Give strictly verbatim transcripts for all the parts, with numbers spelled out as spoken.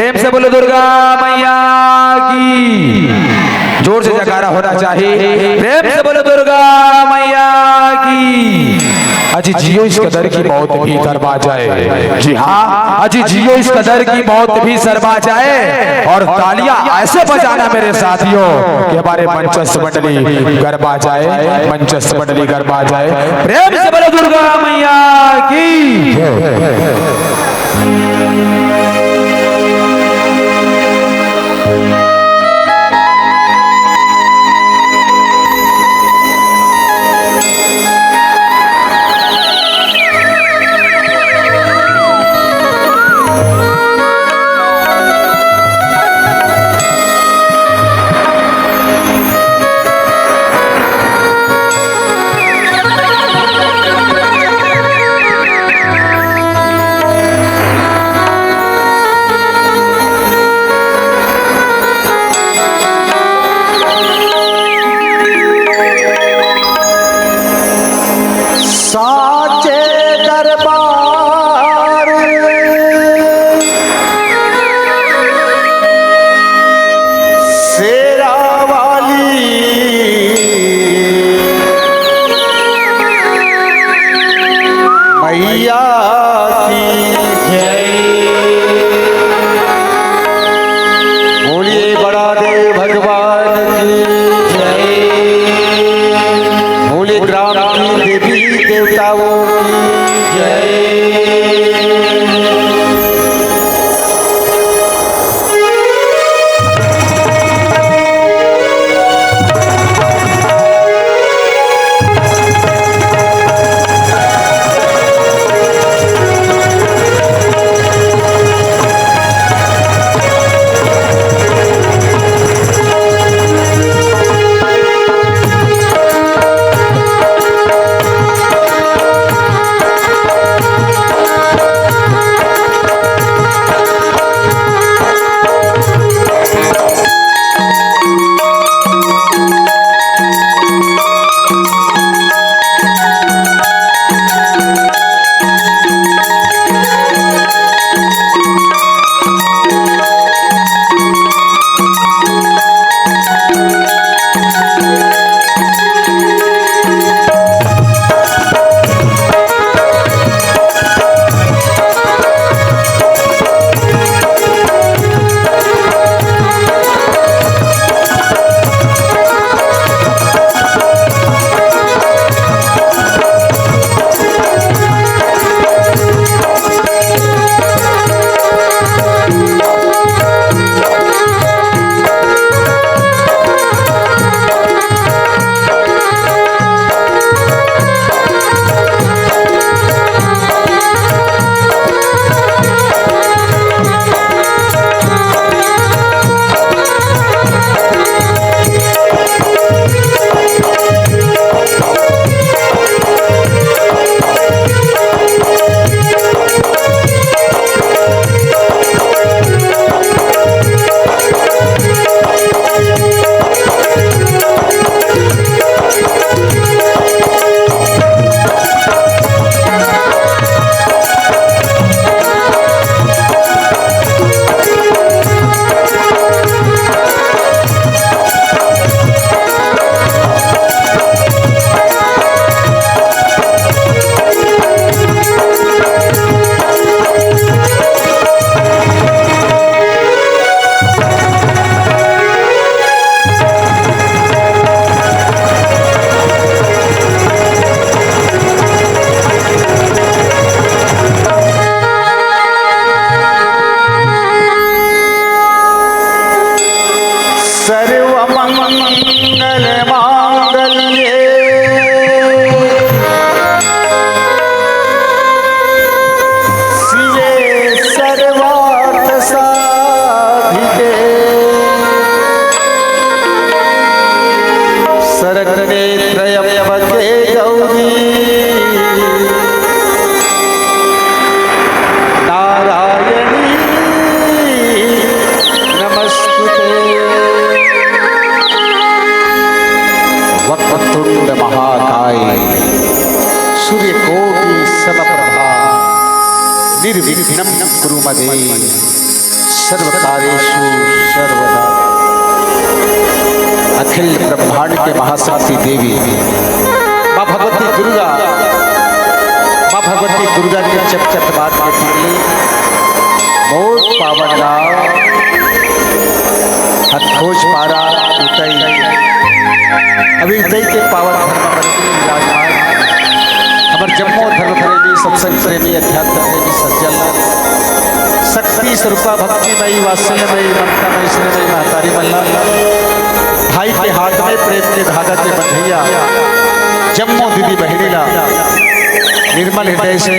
प्रेम से बोलो दुर्गा मैया की। जोर से जयकारा होना चाहिए। प्रेम से बोलो दुर्गा मैया की। अजी जियो इस कदर की मौत भी शर्मा जाए। जी हाँ, अजी जियो इस कदर की मौत भी शर्मा जाए। और तालियां ऐसे बजाना मेरे साथियों कि हमारे मंचस्थ मंडली गरमा जाए, मंचस्थ मंडली गरमा जाए। प्रेम से बोलो दुर्गा मैया की। साचे दरबार शेरा वाली मैया की जय। बोलिए बड़ा देव भगवान की जय। बोलिए ग्राम की देवी देवताओं की जय। सर्वमंगल मांगल्ये शिवे सर्वार्थ साधिके शरण्ये त्र्यंबके गौरी नारायणी नमस्तुते। वक्रतुंड महाकाय सूर्यकोटि समप्रभा निर्विघ्नं कुरु मे देव। सर्वकारेषु सर्वदा। अखिल ब्रह्मांड के महाशक्ति देवी माँ भगवती दुर्गा, माँ भगवती दुर्गा के चपचप बात के टिकली मोर पावन नाव हथखोज पारा उतई। अभी उतई के पावन धर्म मंदिर विराजमान। हमर जम्मो धर्म प्रेमी, सत्संग प्रेमी, अध्यात्म प्रेमी सज्जन मन, शक्ति स्वरूपा, भक्तिमयी, वात्सल्यमयी, ममतामयी, स्नेहमयी महतारी मन ला, भाई के हाथ में प्रेम के धागा के बंधैया जम्मो दीदी बहिनी ला निर्मल हृदय से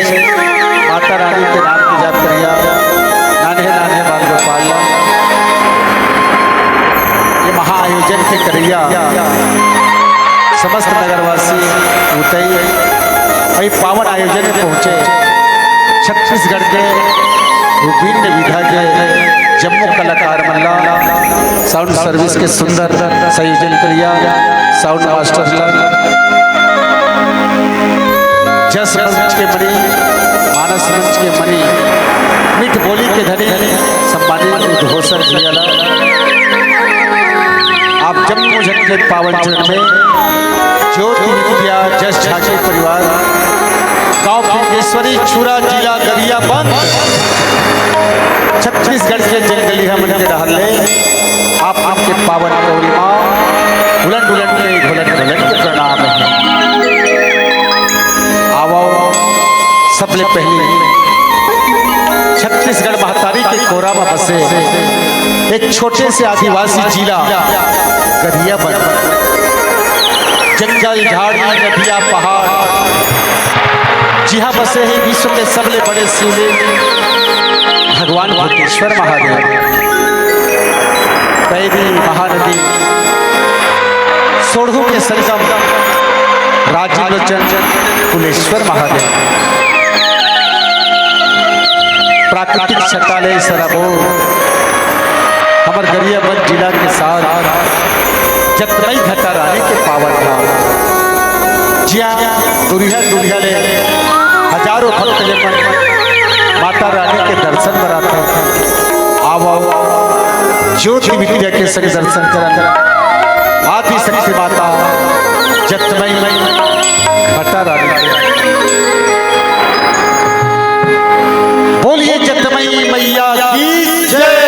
माता रानी के नाम के जाप करिया। नान्हे नान्हे बाल गोपाल ला ये महा आयोजन के करैया समस्त नगरवासी उतई, अई पावन आयोजन में पहुंचे छत्तीसगढ़ के विभिन्न विधा के जम्मो कलाकार मन ला, साउंड सर्विस के सुंदर संयोजन करिया, साउंड मास्टर ला, जस मंच के मणि, मानस मंच के मणि, मीठ बोली के धनी सम्मानित उद्घोषक जी ला, आप जम्मो झन के पावन चरण में ज्योति विद्या जस झांकी परिवार, गांव भुवनेश्वरी छुरा, जिला गरियाबंद, छत्तीसगढ़ के जंगली हमन के डहर ले आप मन के पावन गौरी माँ उलंड उलंड के घुलंड घुलंड के प्रणाम हे। आवो, सबले पहले छत्तीसगढ़ महतारी के कोरा में बसे एक छोटे से आदिवासी जिला गरियाबंद, जंगल, झाड़ी, नदिया, पहाड़, जिहाँ बसे हे विश्व के सबले बड़े शिवलिंग भगवान भूतेश्वर महादेव, पैरी महानदी, सोढ़ू के संगम राजीव लोचन कुलेश्वर महादेव। प्राकृतिक छटा ले सराबोर हमर गरियाबंद जिला के साथ जतमई घटा रानी के पावन धाम, जिहाँ दुरिहा दुरिहा ले हजारों भक्तजन मन माता रानी के दर्शन बर आथे। आवो, ज्योति विद्या के संग दर्शन करन आदि शक्ति माता जतमई घटा रानी के। बोलिए जतमई मैया की जय।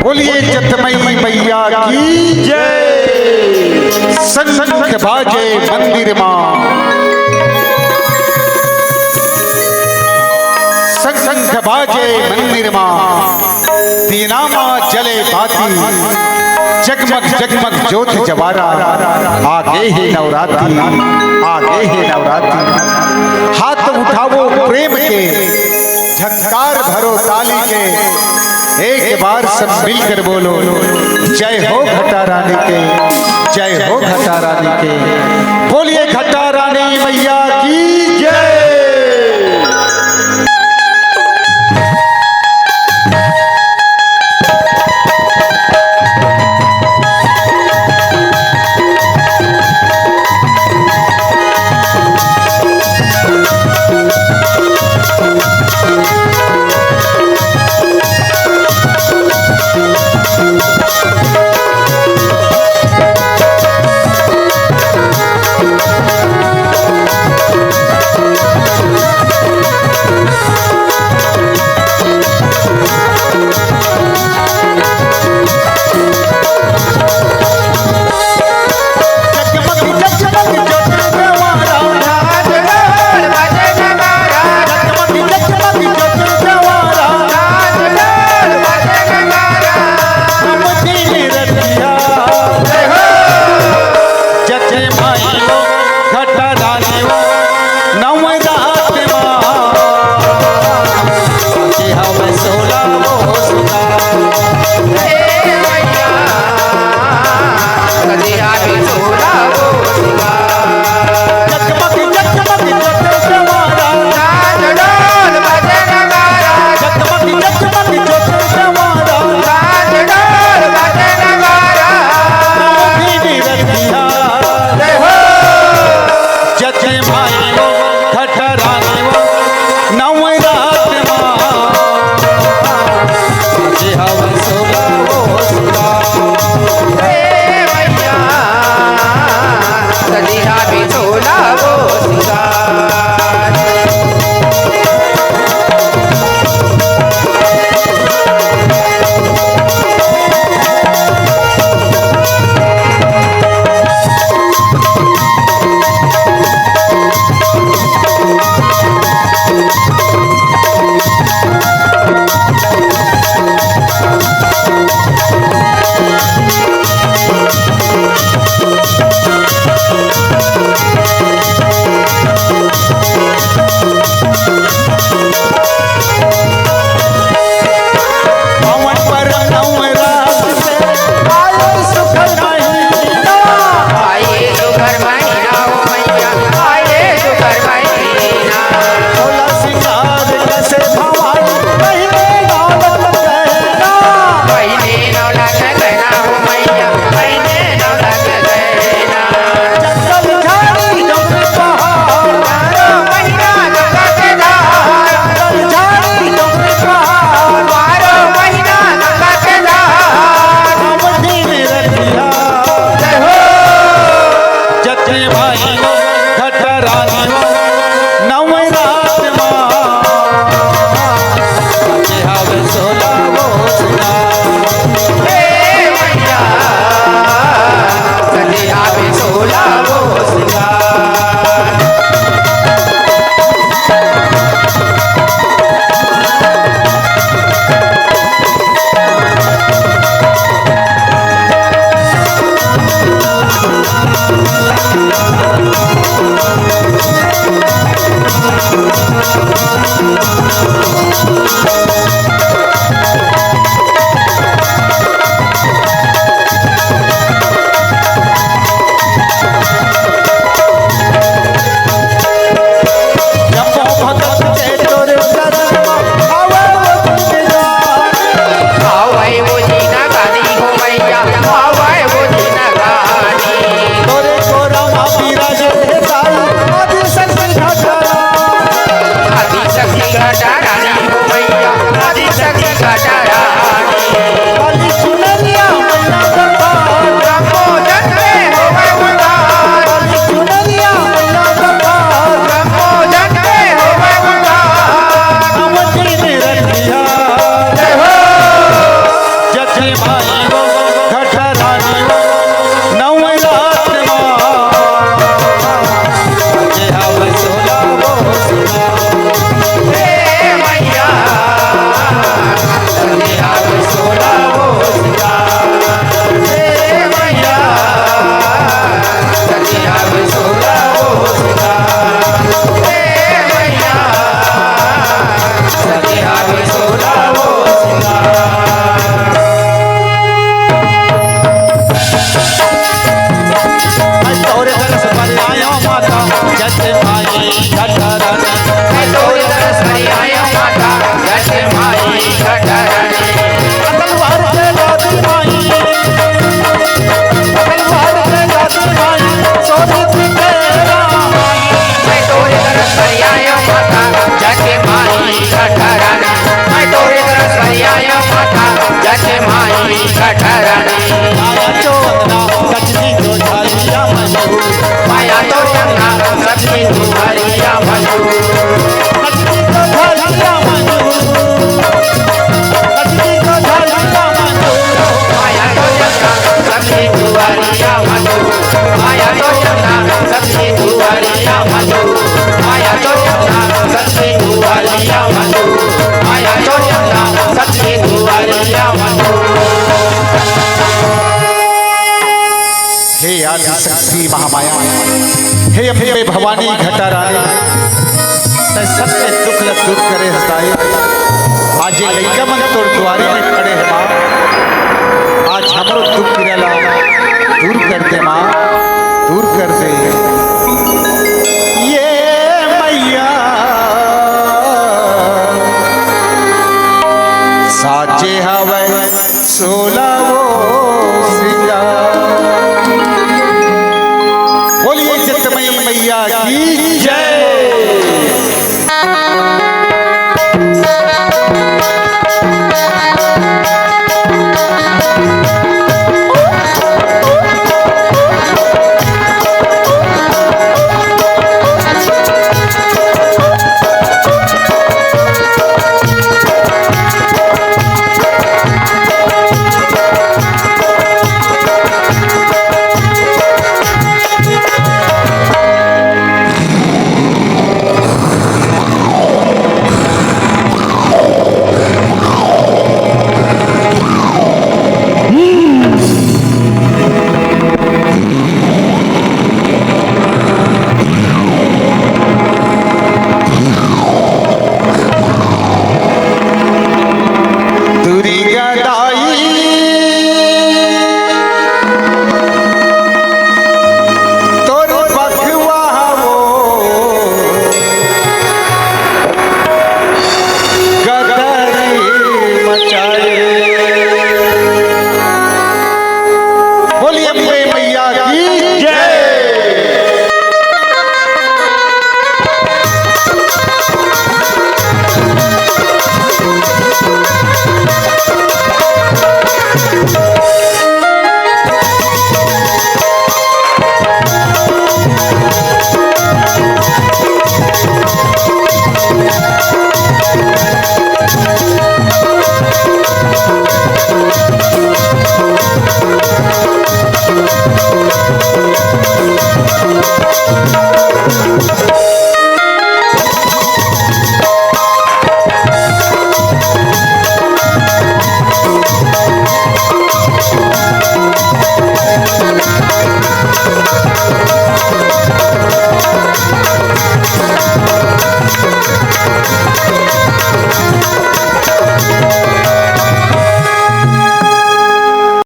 बोलिए जतमई मैया की जय। शंख बाजे मंदिर मा, शंख बाजे मंदिर मा, दीना मा जले बाती, जगमग जगमग ज्योत जवारा, आगे हे नवराती, आगे हे नवराती। हाथ उठाओ प्रेम के, झंकार भरो ताली के, एक बार सब मिलकर बोलो, जय हो घटा रानी के, जय हो घटा रानी के। बोलिए घटा रानी मैया की जय। काली चुनरिया मैया का पार, ब्रह्मोजन में होवे उद्धार। काली चुनरिया मैया का पार, ब्रह्मोजन में होवे उद्धार। नव दिन रतिया जय हो। जय माई हो, घट रानी हो, नवरात माँ। जय हवे सोला वो सिंगार। हे मैया, जय हवे सोला वो सिंगार। हे मैया, जय हवे सोला वो सिंगार। हे मैया, सखी आवे सोला वो सिंगार। मैं तोरे दरस पर आयो माता, जय माई घट रानी। मैं तोरे दरस पर आयो माता, जय माई घट रानी। तलवार के दादी माई, तलवार के दादी माई, सोनी तेरा माई। मैं तोरे दरस पर आयो माता, जय माई घट रानी। मैं तोरे दरस पर आयो माता, जय माई घट रानी। माया चोरना सचनी तो ढालिया मजू। माया चोरना सचनी तो ढालिया मजू। सचनी तो ढालिया मजू। सचनी तो ढालिया मजू। माया चोरना सचनी दुआरिया मजू। माया चोरना सचनी दुआरिया मजू। माया चोरना सचनी दुआरिया मजू। माया चोरना सचनी दुआरिया मजू। हे आदिशक्ति महामाया, हे अम्बे भवानी घटा रानी, तैं सबके दुख ल दूर करे हस दाई। आज ये लइका मन तोर दुआरी में खड़े हे माँ, आज हमरो दुख पीरा ला दूर कर दे माँ, दूर कर दे। ये मैया साजे हवय सोला वो श्रृंगार। बोलिए चितमई मैया की जय। दुर्गा दाई तोर बघवा वो गदर मचाए। बोलिए अम्बे